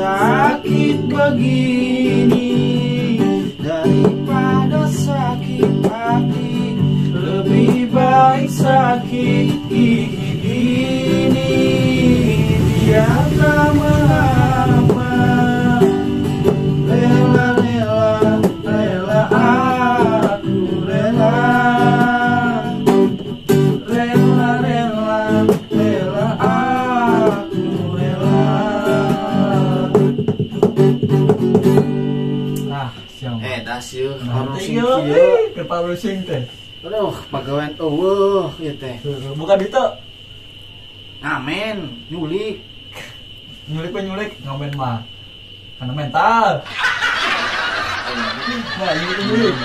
Sakit begini daripada sakit hati, lebih baik sakit gini. Dia tak mengapa, rela rela rela aku rela, rela rela rela aku rela. Ah, siang. Dasieu harusing kieu. Keur parusing teh. Aduh, pagawean eueuh ieu teh. Bukan itu. Ngamen, nyulik. Nyulik we nyulik, ngamen mah. Karena mental. Nah, nyulik nyulik.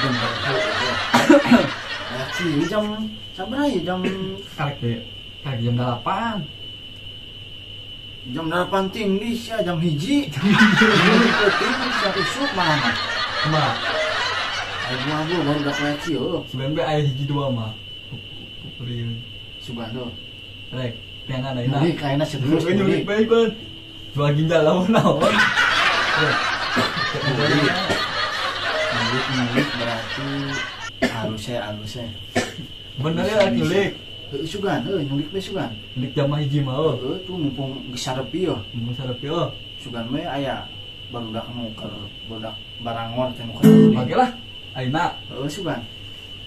Nah, jam sabaraha ya? Jam karek karek jam 8. Jam 8 tinggi sia jam 1. Jam 1 peuting sia isuk mana. Kumaha? Aing mah baru dak lagi heuh. Sebenarnya aya hiji dua mah. Pupurieun. Sugan heuh. Rek, tiangan ayeuna. Nyulik ayeuna serius nyulik bae kan. Jual ginjal lamun naon. Nyulik nyulik berarti halusnya. Bener ya nyulik. Heuh sugan, heuh nyulik we sugan. Nyulik jam hiji mah heuh. Heuh tuh mumpung geus sarepi yo. Mumpung sarepi yo. Sugan we aya barudak nu keur barudak barangor teh nu keur. Oke lah. Ayeuna. Heuh sugan.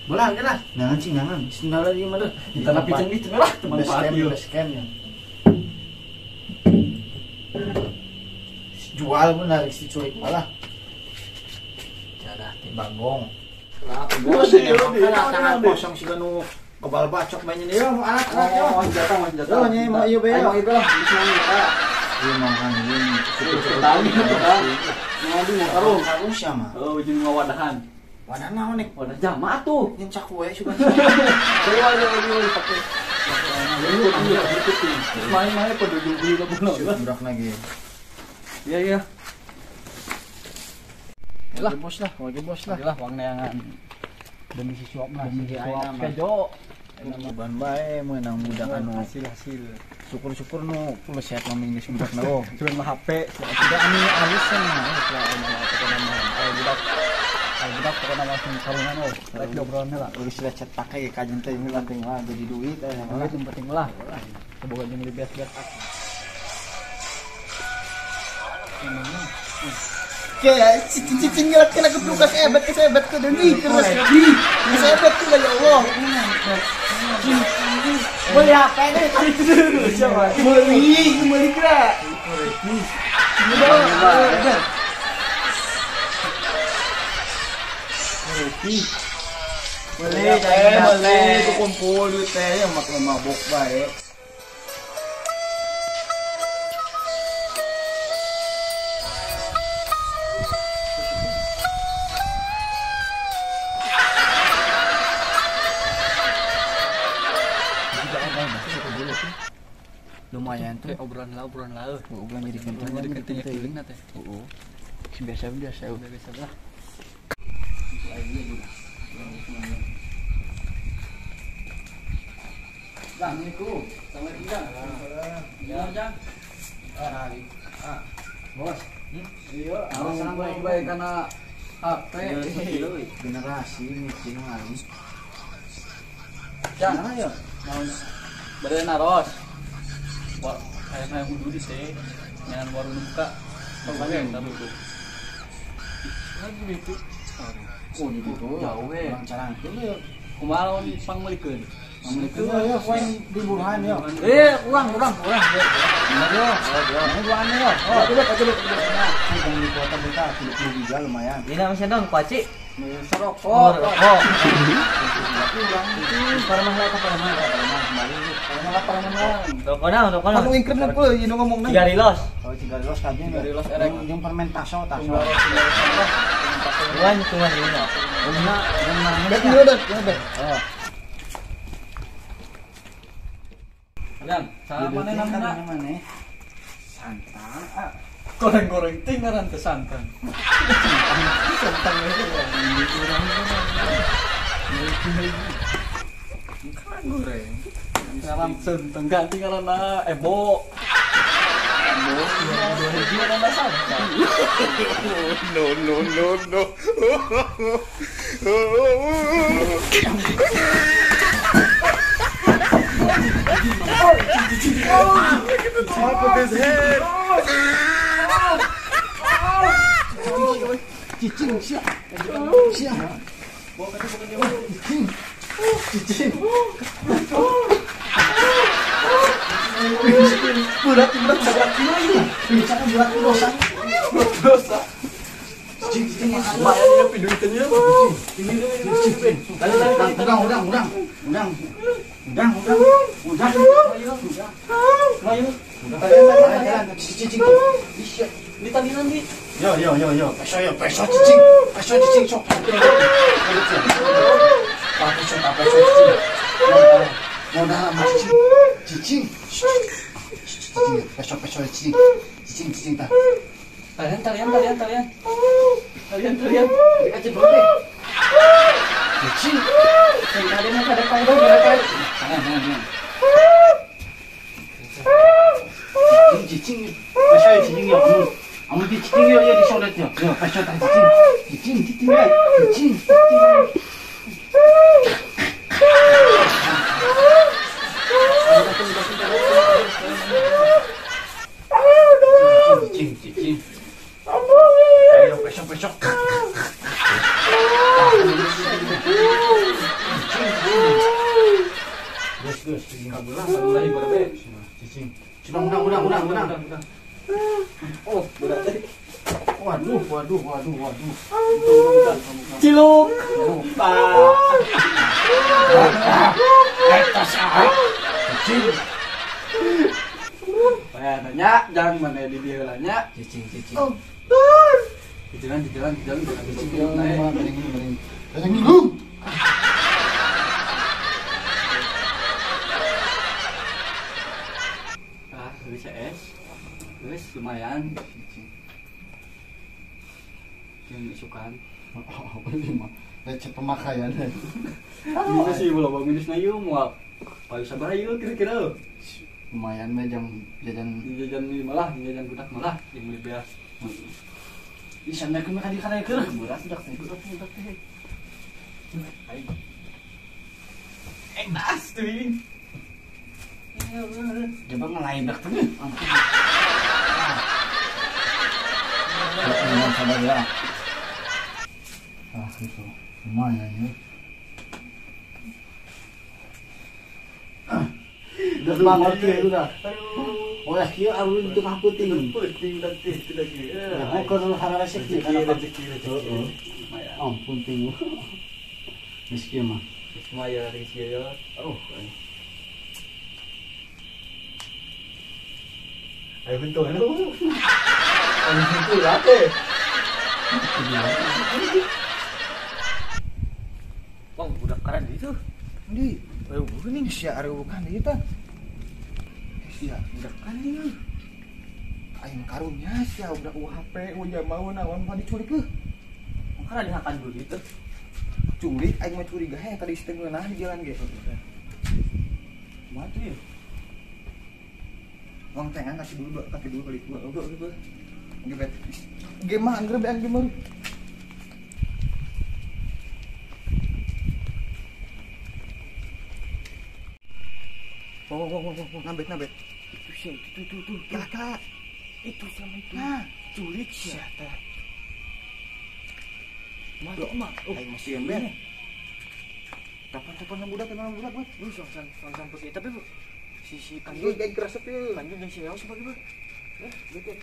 Bola ge lah. Nangan cing nangan. Sendal ieu mah deh. Kita tapi ceng cenah lah teman Pak ieu. Base camp ya. Jual benar si cuek malah. Jadah teh bagong. Lah, bos tangan kosong siga nu kebal bacok mainnya ieu mau alat-alat yo. Oh, senjata, mau senjata. Oh, nya mau ieu bae. Mau ieu lah, bisa kita. Ieu mah kan ieu petani petani. Mau di mau karung sia mah. Oh, jeung ngawadahan. Wadah naon nih? Wadah jama tuh. Nyencak we sugan. Saya ada lagi dipake. Main-main pada dulu lah. Budak lagi. Iya iya. Lah bos lah, wagi bos lah. Lah wang neangan. Demi si suap lah, demi suap kejo. Ban bae meunang budak anu hasil-hasil. Syukur-syukur nu leset maming geus budak na oh. Cuman mah HP, tidak anu alus mah. Budak budak pokoknya langsung karungan oh. Rek diobrolna lah. Geus lecet pake kajen teh ini penting lah jadi duit eh. Duit yang penting lah. Semoga jeung lebih-lebih. Kayak cicing ngelak kena kebluk kesebet ke demi terus kesebet tuh ya Allah. Beli apa nih? Beli beli kira. Beli beli kumpul duit teh yang makin mabok baik. Lumayan tuh obrolan lah obrolan jadi kenting jadi kenting feeling na teh. Heeh. Biasa biasa biasa lah. Assalamualaikum. Assalamualaikum Jang. Ya Jang. Ah. Bos. Iya, alasan bae kana HP. Generasi micin halus. Jang, ya. Naon? Bade naros. Wah, kayak kudu di sih. Nyangan warung buka. Pokoknya entar dulu. Lagi itu. Oh, itu jauh we. Orang carangkeun ya. Kumaha lamun pangmeulikeun? Pangmeulikeun ya, poe di Burhan ya. Urang. Bener yo. Ini duaan yo. Oh, coba. Nah, di kota buka 30 giga lumayan. Ini masih dong kuaci. Rokok. Rokok. Parmah lah parmah kembali. Parmah. Rokok naon, rokok naon. Anu ingkeun peuh ieu ngomongna. Cigarilos. Oh, cigarilos kabeh. Cigarilos erek jeung permen taso. Bukan cuma ini. Beuna, beuna. Bet dulu, bet. Oh. Jang, salah mana namanya? Santan. Ah. Goreng-goreng ting ngaran teh santan. Santan itu urang. Kan goreng. Ngaran senteng ganti ngaranna ebo. 2002 nambah sampah. No no no no. Look at the top of his head. Cicing sia. Sia. Cicing. Cicing. Berat berat berat kilo ini. Bisa berat dosa. Dosa. Cicing cicing. Lumayan ya piduitannya. Ini ini. Udang udang udang. Udang. Udang udang. Udang. Ayo. Jalan cicing. Sia. Di tadi nanti. Yo yo yo yo. Peso yo peso cicing. Peso cicing sok. Peso peso cicing. Modal sama cicing. Cicing. Cicing peso peso cicing. Cicing cicing ta. Talian talian talian talian. Talian talian. Dikasih berapa? Cicing. Talian ada apa itu? Ada apa? Tangan tangan tangan. Cicing cicing. Peso cicing yo. Amun di cicing yo ya disodet yo. Yo peso ta cicing. Cicing cicing ya. Cicing cicing. Cicing cicing. Ayo peso peso. Gus gus cicing Kabulah kabulah ibaratnya. Cicing. Cicing udang udang udang udang. Oh, berat. Waduh, waduh, waduh, waduh. Ciluk. Pak. Cicing. Pak nanya, jangan mana di dia nanya. Cicing, cicing. Oh. Di jalan, di jalan, di jalan, Cicing. Bareng, bareng. Bareng. Ah, bisa es. Wes lumayan. Yang isukan. Oh, ini mah receh pemakaian. Bisa sih bola minus na yuk mual. Payu sabar yuk kira-kira. Lumayan mah jam jajan jajan ini malah, jajan budak malah yang beli beas. Di sana kena kali kali keur. Beras udah teh, udah teh, udah teh. Ayo. Enak tuh ini. Coba ngelain dak tuh. Ampun. Sabar ya. Ah, itu lumayan ya. Udah banget ya udah. Oh ya, kieu alun tengah peuting. Peuting dan teh tidak kieu. Ya, keur hararese kieu kana rezeki rezeki. Lumayan. Ampun ting. Geus kieu mah. Lumayan rezeki ya. Oh. Ayo bentuk anu. Ayo bentuk lah teh. Wah, budak keren itu. Di, ayo bukan ini sia ari bukan ieu tah. Sia budak kan ieu. Aing karunya sia budak UHP uja mau naon mah diculik euh. Mangkana dihakan dulu itu. Culik aing mah curiga heh tadi teh ngeunah di jalan ge. Kumaha tuh ya? Uang tengan kasih dulu kaki dulu kali gua. Udah udah. Gebet. Gemah angger beang gemah. Wow, wow, wow, wow, nambet, nambet. Itu sih, itu. Kakak. Itu sama itu. Nah, culik siapa? Mah, mah. Oh, aing masih ember. Kapan-kapan budak, emang budak, buat. Lu sang-sang pergi, tapi bu, si kanjul gak keresep ya. Kanjul dan si Leo sebagai bu. Eh, betul.